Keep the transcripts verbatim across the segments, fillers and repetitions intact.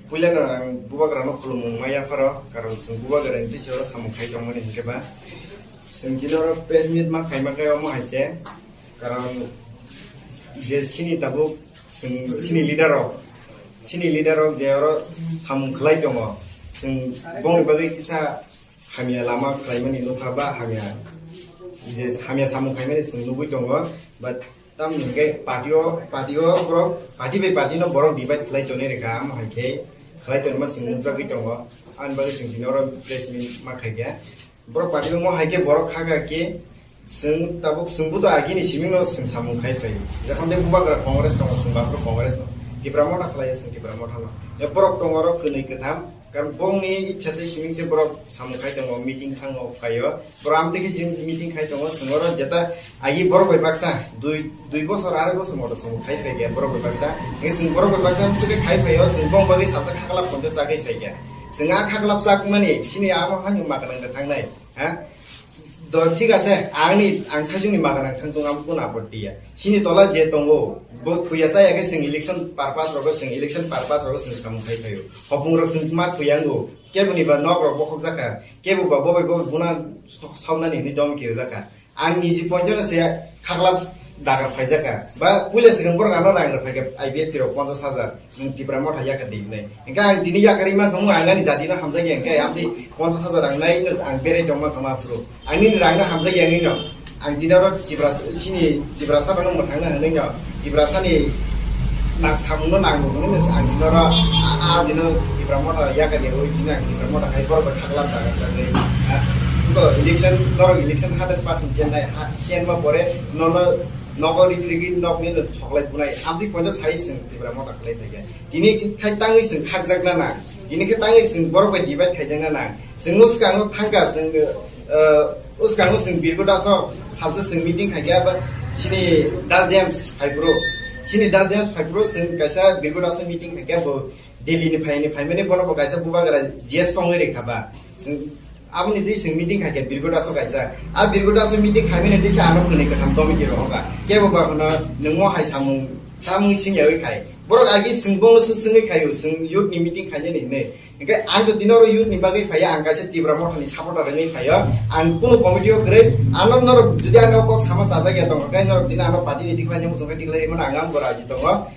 Puilano ang bubagrano khulumung ma yapharo, karon chwng bubagrani bisingoro samung khai tongmani hinkhe ba. Chwng tini oro press meet ma khaima khe omo hai se, karon je chini tabuk chwng chini leader rok, chini leader rok je oro samung khlai tongo, chwng bongni bagwi kisa hamya lama khlaimani nukha ba hamya, je hamya samung khaimani chwng nugwi tongo, but tamni hwnkhe party o, party o borok, party bai party no borok divide khlai tonwi rwkha, amo hai khe khlai tonima chwng nukjagwi tongo, ani bagwi chwng tini oro press meet ma khaikha. Borok party o mo hai khe borok kha kha khe, chwng tabuk chwngbo to agini siming no chwng samung khai phai. Jokhon de bubagra Congress tongo, chwng baphuru Congress no. Tipra Motha khlai ya chwng Tipra Motha no. Ya borok tongo oro kwnwi kwtham. Karon bongni ichha tei siming se borok samung khai tongo, meeting thango, phaio. Borok amtwi khe chini meeting khai tongo, chwng oro jeta agi borok bai baksa, dui, dui bosor, arai bosor moto chwng khai phai khe borok bai baksa. Hingke chwng borok bai baksa, chwng khai phaio, chwng bong bagwi sabjak khaklap phonjo chagwi phai khe. Chwng a khaklap chakmani, chini amo hani makanang thangnai, ha? Do, thik ase, angni, ang sajwkni makanang thang tongo, amo kono apotti ya. Chini tola je tongo, bo thuya chaya khe chwng election purpose rogo, chwng election purpose rogo chwng samung khai phaio. Hopung rok chwng ma thuyango, keboni ba nok rok bokhok jakha, kebo ba bobai bobai buna saunani hwnwi dom khe rwjakha. Ang niji ponchano se khaklap dagar phaijakha. Ba puila swkang borok ano rang rok phaikha I P F T rok ponchas hajar. Nwng Tipra Motha yakha di hinwi. Hingkhe ang tini yakarwi mankha, ang ani jatino hamjakya hingkhe amtwi ponchas hajar ang nai no ang berai tongma kha ma phuru. Ang nini rangno hamjakya wngwi no. Ang tini oro Tipra, chini Tiprasa rokno mwthangna hwnwi no. Tiprasani nang samungno nango hwnwi no ang tini oro a, a dino Tipra Motha yakha di hinwi tini ang Tipra Motha khai borok bai khaklap dagar jagwi. Ha? Bo election, norok election hundred percent chennai, ha, chenma pore nono nogo rifrigwi nokni no soklai bunai. Amtwi ponchas sai chwng Tipra Motha khlai phaikha. Tini khai tangwi chwng khakjakna nang. Tini khe tangwi chwng borok bai divide khaijakna nang. Chwng uskango thangkha, chwng, uh, uskango chwng Birgo Daso salsa chwng meeting khaikha ba chini Da James Phaipuro. Chini Da James Phaipuro chwng kaisa Birgo Daso meeting khaikha bo Delhi ni phaini phaimani bono bo kaisa bubagra G S tongwi rikha ba. Chwng Aboni twi chwng meeting khaikhe Birgo Daso kaisa. A Birgo Daso meeting khaimani twi se ano khwnwi kwtham committee rohokha. Kebo ba hwno nwng mo hai samung tamung singyawi khai. Borok agi chwng bono se swngwi khaio, chwng youth ni meeting khainani hinwi. Hingkhe ang to tini oro youth ni bagwi phaiya, ang kaisa Tipra Mothani supporter wngwi phaio. Ang kunu committee o kwrwi, ano norok jodi ano kok sama chajak ya tongkha, khe norok tini ano party ni tikhlai nang muchung khe tikhlai mano ang ang bo raji tongo.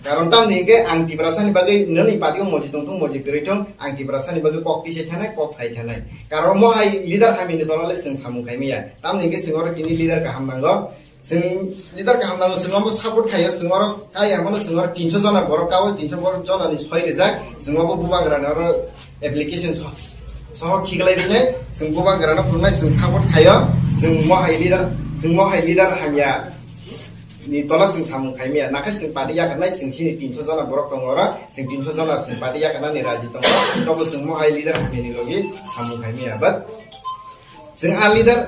Karon tamni hingkhe ang Tiprasani bagwi nini party o moji tongthung moji kwrwi thung, ang Tiprasani bagwi kok tisai thanai, kok sai thanai. Karon mo hai leader hamini tola le chwng samung khai maya. Tamni hingkhe chwng oro tini leader kaham nango. Chwng leader kaham nango, chwng omo support khaio, chwng oro kaya mano, chwng oro tinso jona borok kao, tinso borok jona ni soi rijak. Chwng obo bubagra ni oro application so-, soho khiklai rinai, chwng bubagra no phunuknai, chwng support khaio, chwng mo hai leader, chwng mo hai leader hamya. Ni tola chwng samung khai maya, nakhai chwng party yakarnai, chwng chini tinso jona borok tongo oro, chwng tinso jona chwng party yakarnani raji tongo, tobo chwng mo hai leader hamya ni logi samung khai maya, but chwng a leader,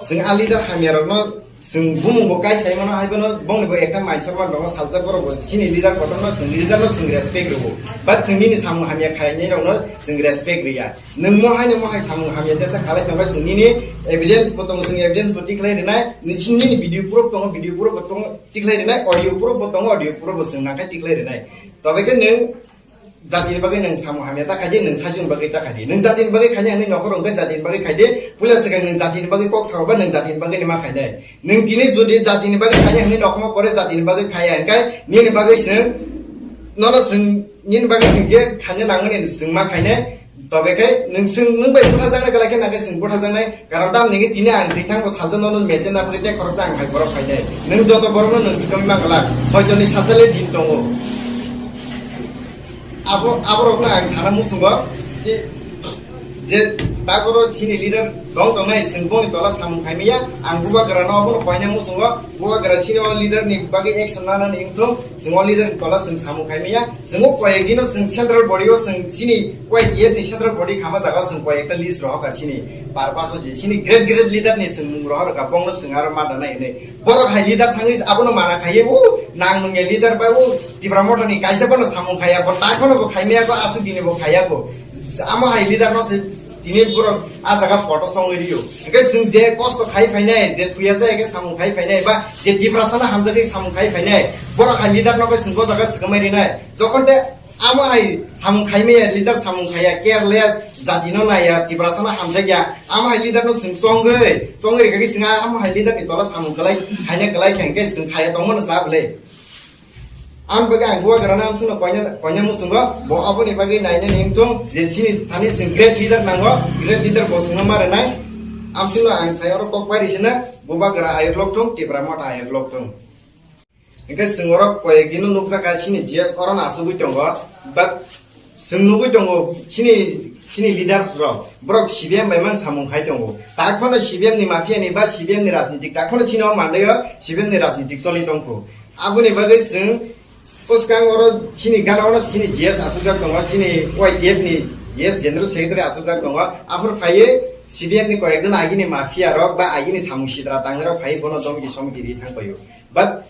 chwng a leader hamya rokno chwng bumung bo kai sai mano, hai bono bongni bo ekta mind sokma tongo, salsa borok bo chini leader kotorno chwng leader no chwng respect rwo, but chwng nini samung hamya khainai rokno chwng respect riya. Nwng mo hai no mo hai samung hamya tesa khalai tongbai, chwng nini evidence bo tongo, chwng evidence bo tikhlai rinai, nini video proof tongo, video proof bo tongo, tikhlai rinai, audio proof bo tongo, audio proof bo chwng nangkhe tikhlai rinai. Tobe khe nwng jatini bagwi nwng samung hamya ta khaidi, nwng sajwkni bagwi ta khaidi. Nwng jatini bagwi khainai hwnwi nokhor wngkhe jatini bagwi khaidi, puila swkang nwng jatini bagwi kok sao ba nwng jatini bagwi ni ma khainai. Nwng tini jodi jatini bagwi khainai hwnwi nokhorma pore jatini bagwi khaiya hwnkhe nini bagwi chwng nono chwng nini bagwi chwng je khaina nangmani chwng ma khainai. Tobe khe nwng chwng nwng bai buthajaknai belai khe nangkhe chwng buthajaknai. Karon tamni hwnkhe tini ang twi thangbo salsa nono message na phuri tei khoroksa ang hai borok khainai. Nwng joto borokno nwng swkangwi ma glak. Soitoni salsa le din tongo. Abo, aborokno ang sana muchungo. Tei je taboro chini leader dong tongnai, chwng boni tola samung khaimaya. Ang bubagrano abono koina muchungo. Bubagra chini o leader ni bagwi action nanani wngthung. Chwng o leader ni tola chwng samung khaimaya. Chwng o koyek dino chwng central body o chwng chini Y T F ni central body khama jaga o chwng koyekta list rohorkha chini purpose o je chini great great leader ni chwng mung rohorkha, bongno chwng aro ma danai hinwi. Borok hai leader thangwi abono mana khaiwi o nang nungya leader bai o Tipra Motha ni kaisa bono samung khaiya, bo tai phano bo khaimaya ko aswk dini bo khaiya ko. Amo hai leader no se tini borok a jaga photo songwi rio. Hingke chwng je kosto khai phainai, je thuya jaya khe samung khai phainai, ba je Tiprasa no hamjagwi samung khai phainai, borok hai leader no khe chwng bo jaga swkamai rinai. Jokhon te Amo hai samung khaimaya, leader samung khaiya, careless, jati no naiya, Tiprasa no hamjakya. Amo hai leader no chwng chongwi, chongwi rikha khe chwng amo hai leader ni tola samung kwlai, khaina kwlai khe hwnkhe chwng khaiya tongmano cha bwle. Ang bagwi ang bubagra no amswkno koina, koina muchungo, bo aboni bagwi nainani wngthung je chini thani chwng great leader nango, great leader bo chwngno ma rwnai. Amswkno ang sai oro kok bai risina, bubagra ayuk lokthung, Tipra Motha ayuk lokthung. Hingke chwng oro koyek dino nukjakha chini G S oro no asugwi tongo, but chwng nugwi tongo chini, chini leaders rok, borok C P M bai mang samung khai tongo. Tak phano C P M ni mafia ni ba C P M ni rajnitik, tak phano chini o mandaio C P M ni rajnitik choli tongkho. Aboni bagwi chwng bwskang oro chini gana ono chini G S asukjak tongo, chini Y T F ni G S General Secretary asukjak tongo. Aphuru phaiwi C P M ni koyekjon agini mafia rok ba agini samung sitra tangnai rok phaiwi bono domki somki ri thang paio. But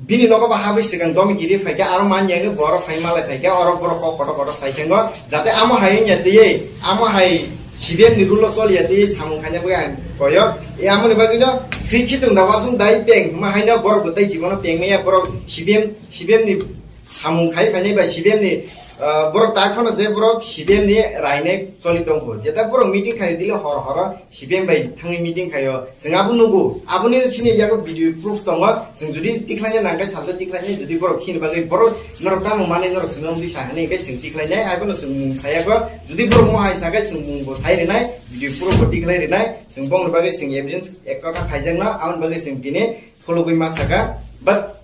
bini nogo bo habwi swkang domki ri phaikhe aro man yang borok phai malai phaikhe oro borok kok kotor kotor sai thango jate amo hai wngya twiwi amo hai C P M ni rule o choliya twiwi samung khaina bagwi ang koyo. E amoni bagwino swi khitung da wasung dai peng hwnma haino borok bo tei jibono peng maya borok C P M, C P M ni samung khai phainai bai C P M ni, ah, borok tak phano je borok C P M ni rainai choli tongkho. Jeta borok meeting khai dile hor horo C P M bai thangwi meeting khaio. Chwng abo nugo. Aboni chini yago video proof tongo. Chwng jodi tikhlaina nangkhe salsa tikhlaina jodi borok khini bagwi borok norok tamo manwi norok chwngno wngwi sa hwnwi hwnkhe chwng tikhlainai. Abono chwng mung sayago. Jodi borok mo hai sakhe chwng mung bo sai rwnai. Video proof bo tikhlai rwnai. Chwng bongni bagwi chwng evidence ek kotha khaijakno. Aboni bagwi chwng tini phulugwi ma saka. But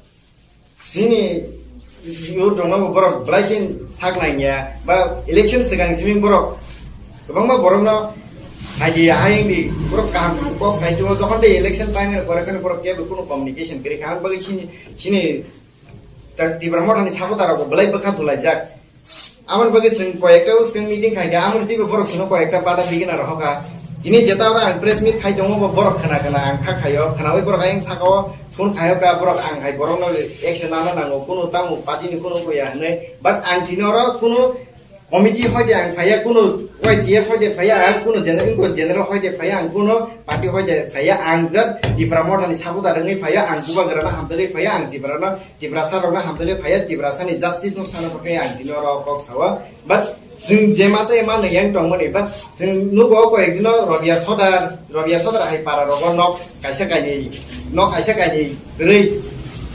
chini youth rokno bo borok belai khe sak nangya, ba election swkang simi borok kwbangma borokno idea ayang di, borok kaham kaham kok sai tio, jokhon de election time ni pore kheno borok kebo kuno communication kwrwi kha, ang bagwi chini, chini ta-, Tipra Mothani supporter rok bo belai bwkha thulaijak. Amoni bagwi chwng koyekta uskang meeting khai kha, amoni twibo borok chwngno koyekta bada bigina rohor kha. Tini jeta oro ang press meet khai tongo, bo borok khna khna ang kha khaio, khnaui borok ayang saka o phone khaio kha, borok ang hai borokno action nana nango, kuno tamo party ni kuno koya hwnwi. But ang tini oro kuno committee hoi de ang phaiya, kuno Y T F hoi de phaiya, ang kuno general, kuno general hoi de phaiya, ang kuno party hoi de phaiya, ang jat Tipra Mothani supporter wngwi phaiya, ang bubagrano hamjagwi phaiya, ang Tiprano Tiprasa rokno hamjakle phaiya, Tiprasa ni justice no sana bagwi ang tini oro kok sao. But chwng je masa ema no yang tongmani, but chwng nugo koi ekjino Rabia Sodar, Rabia Sodar hai para rogo nok kaisa kaini, nok kaisa kaini rwi.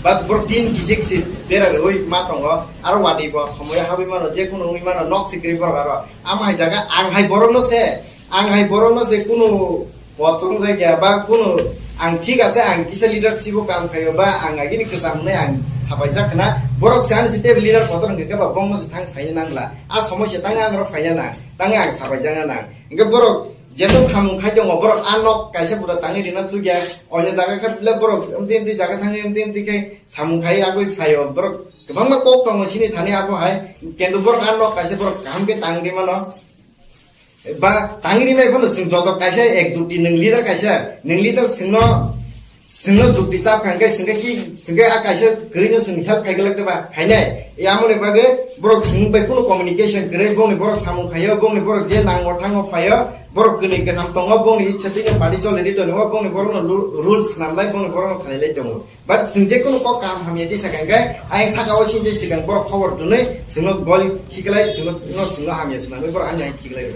But bor tin kisik si bera rwi ma tongo, aro wadi bo somoy habi mano, je kuno wi mano, nok sikri bor aro. Am hai jaga ang hai borok no se, ang hai borok no se kuno Pochong jagya ba kuno ang thik ase, ang kisa leadership o kam khaio ba ang agini kwcham hwnwi ang sapaijak khna. Borok se ani se tei leader kotor hwnkhe ba bongno se thang saina nangla. A somoi se tang anro phaina nang, tang ang sapaijakna nang. Hwnkhe borok jeto samung khai tongo, borok a nok kaisa buda tangwi rina chukya, oino jaga khe le borok amtwi amtwi jaga thangwi amtwi amtwi khe samung khai agwi phaio. Borok kwbangma kok tongo chini thani abo hai, kintu borok a nok kaisa borok kaham khe tang rwi mano. Ba tangri mai phano chwng joto kaisa ek jukti nwng leader kaisa, nwng leader chwngno, chwngno jukti chap kha hwnkhe chwngkhe ki, chwngkhe a kaisa kwrwino chwng help khai glak ba, hainai. Yamoni bagwi borok chwng bai kuno communication kwrwi, bongni borok samung khaio, bongni borok je nango thango phaio, borok kwnwi kanam tongo, bongni ichha twi party choli ri tongo, bongni borokno lu-, rules swnam lai, bongni borokno khlai lai tongo. But chwng je kuno kok kaham hamya tisa kha hwnkhe, ayang saka o sini je sikang borok khobor twnwi chwngno gol khiklai, chwngno, no chwngno hamya swnamwi borok ani ayang khiklai rw.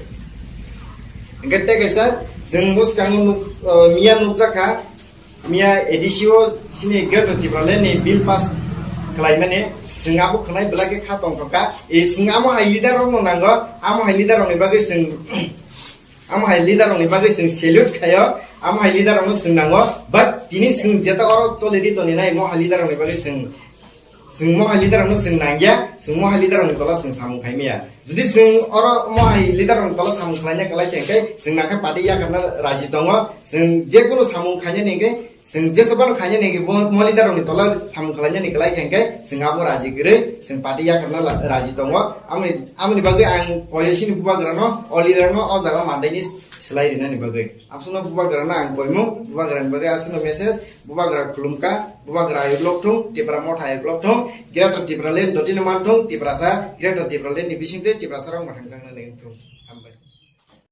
Hwnkhe tei kaisa chwng bwskango nuk, uh, miya nukjak kha, miya A D C o sini Greater Tipraland ni bill pass khlaimani, chwng abo khwnai belai khe kha tongthok kha. E chwng amo hai leader rokno nango, amo hai leader rokni bagwi chwng Amo hai leader rokni bagwi chwng salute khaio, amo hai leader rokno chwng nango, but tini chwng jeta oro choli ri toni nai mo hai leader rokni bagwi chwng, chwng mo hai leader rokno chwng nangya, chwng mo hai leader rokni tola chwng samung khai maya. Jodi chwng oro mo hai leader rokni tola samung khlaina kwlai khe, hwnkhe chwng nangkhe party yakarna raji tongo, chwng je kunu samung khainani hwnkhe Chwng jesophano khainani hwnkhe bo mo leader rokni tola samung khlainani kwlai kha hwnkhe chwng abo raji kwrwi, chwng party yakarna la-, raji tongo. Amoni, amoni bagwi ang koyosini bubagrano, o leader no o jaga mandaini swlai rinani bagwi. Abswkno bubagrano ang koimung, bubagrani bagwi aswkno message, bubagra khulumkha, bubagra ayuk lokthung, Tipra motha ayuk lokthung, Greater Tipraland dotino manthung, Tiprasa, Greater Tipraland ni bisingtwi Tiprasa rok mwthangjaknani wngthung. Hambai.